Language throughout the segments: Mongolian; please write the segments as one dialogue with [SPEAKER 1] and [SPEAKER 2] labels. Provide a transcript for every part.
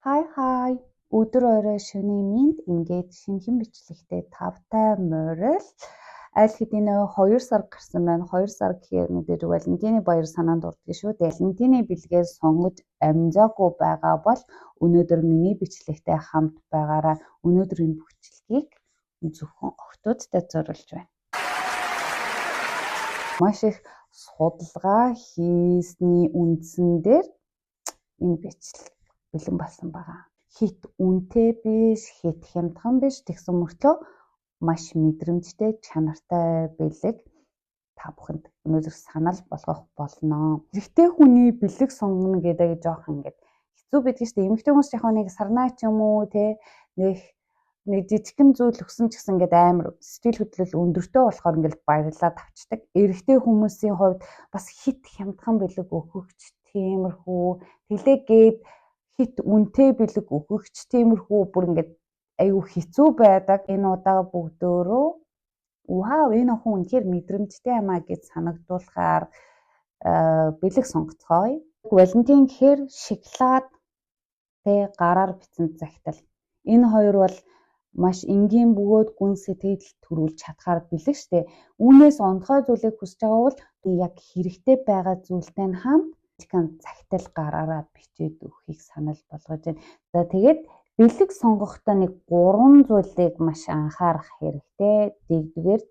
[SPEAKER 1] Hi hi. Өдөр орой шөнийн минь ингээд шинэхэн бичлэгтэй тавтай морил аль хэдийн 2 сар гарсан байна. 2 сар гэхээр мэдээж Валентины баяр санаанд ордог шүү дээ. Валентины бэлгээ сонгож амжаагүй байгаа бол өнөөдөр миний бичлэгтэй хамт байгаараа. Өнөөдрийн бичлэгийг зөвхөн охидуудтай зориулж байна. Маш их судалгаа хийсний үндсэн дээр энэ бичлэг бэлэн болсон байгаа. Хэт үнэтэй биш, хэт хямдхан биш, тэгсэн мөртлөө маш мэдрэмжтэй, чанартай бэлэг та бүхэнд өнөөдөр санал болгох болно. Эрэгтэй хүний бэлэг сонгоно гэдэг жоох ингээд хэцүү байдаг шүү дээ. Эмэгтэй хүмүүс яг нэг сарнай ч юм уу, те, нэг жижигхэн зүйл өгсөн ч гэсэн ингээд амар сэтгэл хөдлөл өндөртэй болохоор ингээд баярлаад авчдаг. Эрэгтэй хүмүүсийн хувьд бас хэт хямдхан бэлэг өгөх ч тиймэрхүү, тэглээ гээд хэт үнэтэй бэлэг өгөх ч тиймэрхүү, бүр ингээд айгүй хэцүү байдаг. Энэ удаа бүгдөө вау, энэ охин үнэхээр мэдрэмжтэй юмаа гэж санагдуулахаар бэлэг сонгоцгоё. Валентин гэхээр шоколад, тэ, гараар бичсэн захидал. Энэ хоёр бол маш энгийн бөгөөд гүн сэтгэл төрүүлж чадахаар бэлэг штэ. Үүнээс онцгой зүйлийг хүсэж байгаа бол яг хэрэгтэй байгаа зүйлтэй нь хамт захидал гараараа бичээд өгөхийг санал болгож байна. За, тэгээд бэлэг сонгохдоо нэг гурван зүйлийг маш анхаарах хэрэгтэй. Нэгдүгээр,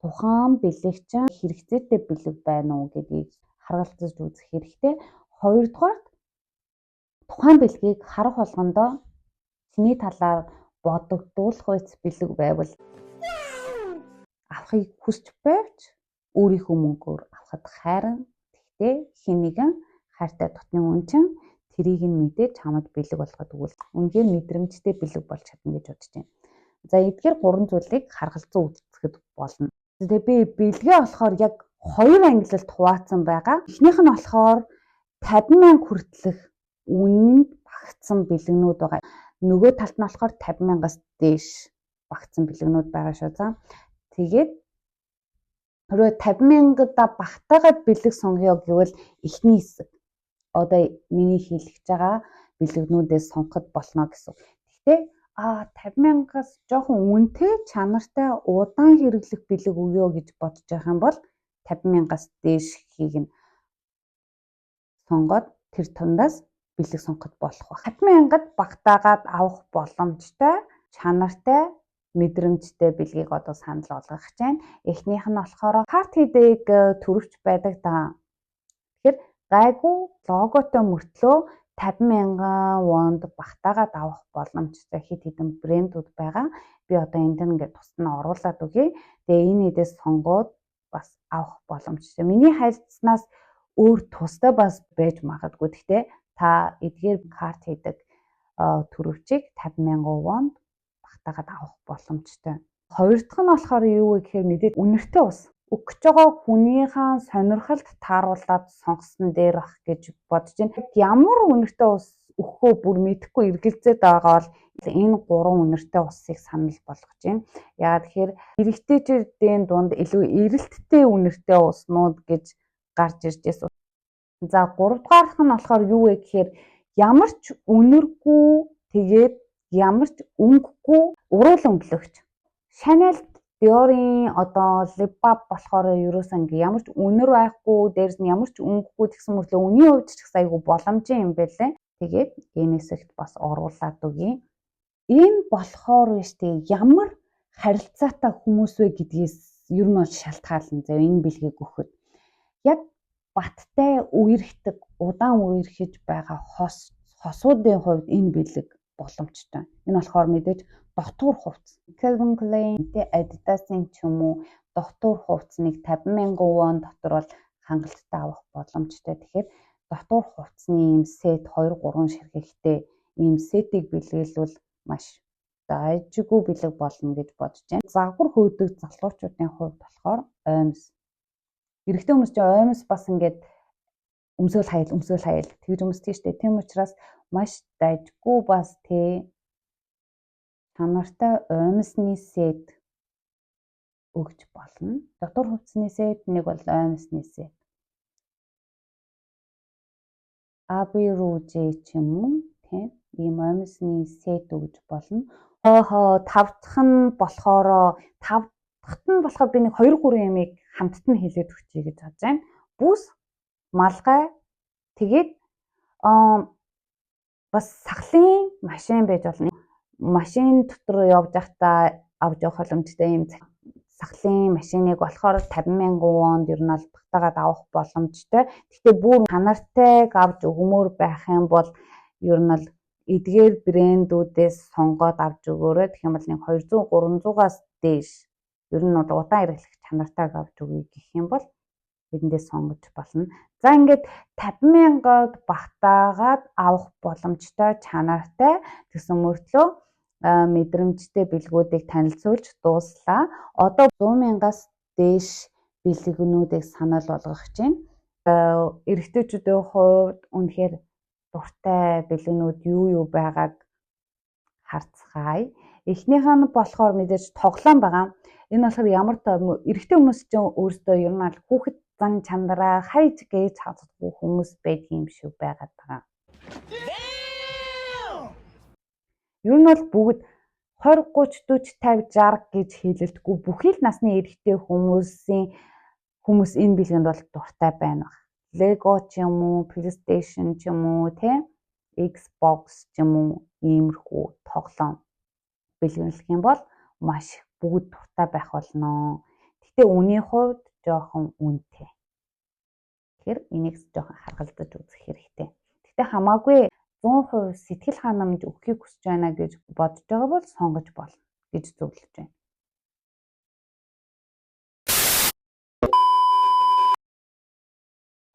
[SPEAKER 1] тухайн бэлэг чинь хэрэгцээтэй бэлэг байна уу гэдгийг харгалзаж үзэх хэрэгтэй. Хоёрдугаарт, тухайн бэлгийг харах болгондоо чиний талаар бодогдуулах үйц бэлэг байвал авахыг хүсч байвч өөрийнхөө мөнгөөр авахад хайран. Тэгтээ хэн нэгэн хайртай дотны хүн чинь тэрийг нь мэдээд чамд бэлэг болгоод өгвөл үнэхээр мэдрэмжтэй бэлэг болж чадна гэж бодож байна. За, эдгээр гурван зүйлийг харгалзан үзэхэд болно. Тэгээ би бэлгээ болохоор яг хоёр ангилалд хуваацсан байгаа. Эхнийх нь болохоор 50 мянга хүртэлх үнэнд багтсан бэлгнүүд байгаа. Нөгөө талд нь болохоор 50 мянгаас дээш багтсан бэлгнүүд байгаа шүү. За, тэгээд хэрвээ 50 мянгада багтаагаад бэлэг сонгоё гэвэл эхний хэсэг, одоо миний хэлж байгаа бэлгнүүдээс сонгоход болно гэсэн. Гэхдээ 50 мянгаас жоохон үнэтэй, чанартай, удаан хэрэглэх бэлэг өгөө гэж бодож байгаа юм бол 50 мянгаас дээшхийг нь сонгоод тэр тундаас бэлэг сонгоход болох байх. 50 мянгад багтаагаад авах боломжтой, чанартай, мэдрэмжтэй бэлгийг одоо санал болгох гэж байна. Эхнийх нь болохоор карт хийдэг түрийвч байдаг да. Тэгэхээр гайгүй логотой мөртлөө 50 мянган вонд багтаагаад авах боломжтой хэд хэдэн брэндүүд байгаа. Би одоо энд ингээд тусад нь оруулаад өгье. Тэгээ энэ эдээс сонгоод бас авах боломжтой. Миний харилцаанаас өөр тустай бас байж магадгүй. Гэхдээ та эдгээр карт хийдэг түрийвчийг 50 мянган вонд багтаагаад авах боломжтой. Хоёр дахь нь болохоор юу вэ гэхээр мэдээд үнэртэй ус өгч байгаа хүнийхээ сонирхолд тааруулаад сонгосон дээр ах гэж бодож байна. Ямар үнэртэй ус өгөхөө бүр мэдэхгүй эргэлзээд байгаа бол энэ гурван үнэртэй усыг санал болгож байна. Яагаад тэгэхээр эрэгтэйчүүдийн дунд илүү эрэлттэй үнэртэй уснууд гэж гарч ирж байсан. За, гуравдугаарх нь болохоор юу вэ гэхээр ямар ч үнэргүй, тэгээд ямар ч өнгөгүй уруул өнгөлөгч. Chanel, Dior-ын одоо lip balm болохоор ерөөсөө ингээ ямар ч үнэр байхгүй, дээрс нь ямар ч өнгөгүй, тэгсэн мөртлөө үнийн хувьд ч гэсэн айгүй боломжийн юм байлээ. Тэгээд энэ хэсэгт бас оруулаад өгье. Энэ болохоор биш тэг ямар харилцаатай хүмүүс вэ гэдгээс ер нь бол шалтгаална зав энэ бэлгийг өгөхөд. Яг баттай үерхдэг, удаан үерхэж байгаа хос хосуудын хувьд энэ бэлэг боломжтой. Энэ болохоор мэдээж дотуур хувцас. Calvin Klein, тэ, Adidas-ын ч юм уу дотуур хувцсныг 50 мянган вон дотор бол хангалттай авах боломжтой. Тэгэхээр дотуур хувцсны ийм set 2 3 ширхэгтэй ийм сетийг бэлгэлвэл маш дайжгүй бэлэг болно гэж бодож байна. Загвар хөөдөг залуучуудын хувьд болохоор оймс. Эрэгтэй хүмүүс чинь оймс бас ингээд өмсөөл хаял, өмсөөл хаял тэгж өмсдөг шүү дээ. Тийм учраас маш дайжгүй бас тэ чанартай оймсны set өгч болно. Дотор хувцсны set, нэг бол оймсны set. Habit Rouge ч юм уу, тийм. Ийм оймсны set өгж болно. Хоо тав дахь нь болохоор, тав дахьт нь болохоор би нэг 2 3 юмыг хамтд нь хэлээд өгчье гэж бодож байна. Бүс, малгай, тэгээд бас сахлын машин байж болно. Машин дотор явж байхдаа авч явах боломжтой юм сахлын машиныг болохоор 50 мянган вонд ер нь аль багтаагаад авах боломжтой. Гэхдээ бүр чанартайг авч өгмөр байх юм бол ер нь л эдгээр брэндүүдээс сонгоод авч өгөөрэй. Тэгэх юм бол нэг 200 300-аас дээш ер нь удаан хэрэглэх чанартайг авч өгье гэх юм бол эндээс сонгож болно. За, ингээд 50 мянгад багтаагаад авах боломжтой, чанартай гэсэн мөртлөө мэдрэмжтэй бэлгүүдийг танилцуулж дууслаа. Одоо 100 мянгаас дээш бэлгнүүдийг санал болгох чинь. Эрэгтэйчүүдийн хувьд үнэхээр дуртай бэлгнүүд юу юу байгааг харцгаая. Эхнийх нь болохоор мэдээж тоглоом байгаа. Энэ болохоор ямар эрэгтэй хүмүүс ч өөрсдөө ер нь аль хүүхэд зан чанараа хайж гэж чаддаггүй хүмүүс байдаг юм шиг байгаад байгаа. Ер нь бол бүгд 20 30 40 50 60 гэж хэлэлтгүй, бүхий л насны эрэгтэй хүмүүс энэ бэлгэнд бол дуртай байна. Lego ч юм уу, PlayStation ч юм уу, тэ, Xbox ч юм уу, иймэрхүү тоглоом бэлгэлэх юм бол маш их бүгд дуртай байх болно. Гэхдээ үнийн хувьд жоохон үнэтэй. Тэгэхээр энийг жоохон харгалзаж үзэх хэрэгтэй. Гэхдээ хамаагүй 100% сэтгэл ханамж өгөхийг хүсэж байна гэж бодож байгаа бол сонгож болно гэж зөвлөж байна.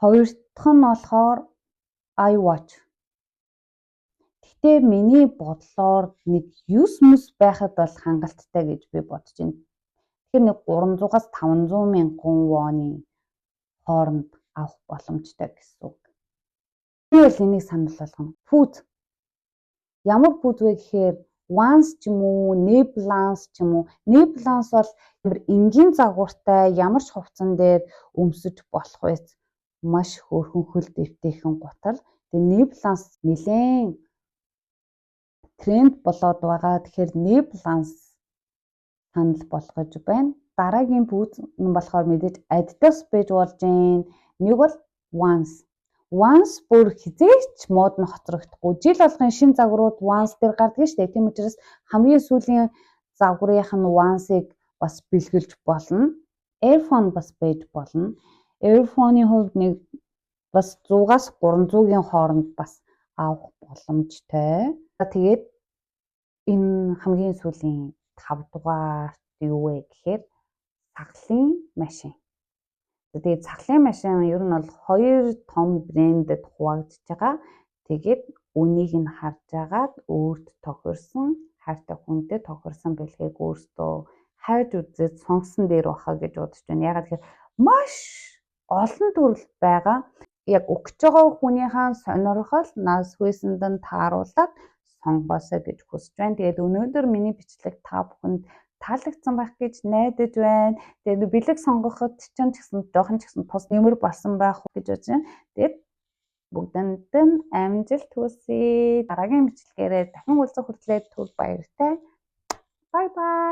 [SPEAKER 1] Хоёр дахь нь болохоор iWatch. Гэхдээ миний бодлоор нэг 9 мэс байхад бол хангалттай гэж би бодож байна. Тэгэхээр нэг 300-аас 500 мянган воны хооронд авах боломжтой гэсэн үг. Би бол энийг санал болгоно. Пүүз. Ямар пүүз вэ гэхээр Vans ч юм уу, New Balance ч юм уу. New Balance бол амар энгийн загвартай, ямар ч хувцсан дээр өмсөж болох байц, маш хөөрхөн хөл дэвтэйхэн гутал. Тэгээ New Balance нэлээн тренд болоод байгаа. Тэгэхээр New Balance санал болгож байна. Дараагийн пүүз нь болохоор мэдээж Adidas байж болж байна. Нэг бол Vans. Vans бүр хэзээ ч мод нь хоцрогдохгүй. Жил болгон шинэ загварууд Vans дээр гардаг шүү дээ. Тийм учраас хамгийн сүүлийн загварынх нь Vans-ыг бас бэлгэлж болно. Earphone бас байж болно. Earphone-ы хувьд нэг бас 100-аас 300-ийн хооронд бас авах боломжтой. Тэгээд энэ хамгийн сүүлийн 5 дугаарт юу вэ гэхээр сахлын машин. Тэгээд сахлын машин ер нь бол хоёр том брэндэд хуваагдчихж байгаа. Тэгээд үнийг нь харж агаад өөрт тохирсон, хайртай хүнтэй тохирсон бэлгийг өөртөө хайж үзээд сонгосон дээр баха гэж бодож байна. Яагаад гэхээр маш олон төрөл байгаа. Яг өгч байгаа хүнийхээ сонирхол, нас хүйсэнд нь тааруулаад сонгоосой гэж хүсэж байна. Тэгээд өнөөдөр миний бичлэг та бүхэнд таалагдсан байх гэж найдаж байна. Тэгээд бэлэг сонгоход ч гэсэн жоохон ч гэсэн тус нэмэр болсон байх гэж бодож байна. Тэгээд бүгдэнд нь амжилт хүсье. Дараагийн бичлэгээрээ дахин уулзах хүртлээр түр баяртай. Bye bye.